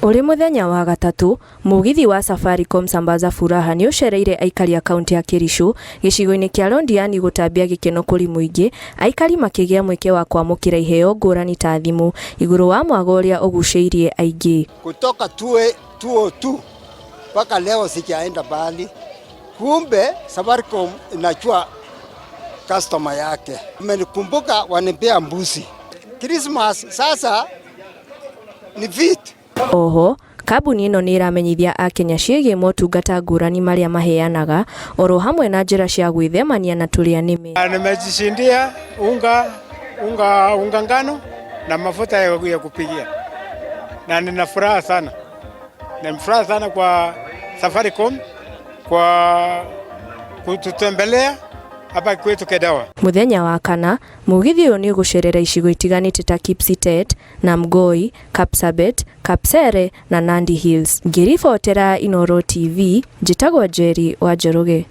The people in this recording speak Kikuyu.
Ũrĩ mũthenya wa gatatũ, mũgithi wa Safaricom Sambaza Furaha nĩ ũcereire aikari a kaunti ya Kericho gĩcigo-inĩ kĩa Londiani gũtambia gĩkeno kũrĩ mũingĩ, aikari makĩgĩa mweke wa kwamũkĩra iheo ngũrani ta thimũ igũrũ wa mwago ũrĩa ũgucĩirie aingĩ. Kutoka tuwe tuo tu mpaka leo sijaenda mbali. Kumbe Safaricom inajua customer yake. Amenikumbuka, wanipea mbuzi. Christmas sasa ni vitu. Oho, kambuni ĩno nĩ ĩramenyithia akenya ciĩgiĩ motungata ngũrani marĩa maheanaga oro hamwe na njĩra cia gwĩthemania na tũrĩa nĩme. Nimejishindia unga ngano na mafuta ya kupikia na nina furaha sana, nina furaha sana kwa Safaricom kwa kututembelea hapa kwetu Kedawa. Mũthenya wa kana, mũgithi ũyũ nĩ ũgũcerera icigo itiganĩte ta Kipsitet, Namgoi, Kapsabet, Kapsere na Nandi Hills. Ngĩribotera Inooro TV, njĩtagwo Njeri wa Njoroge.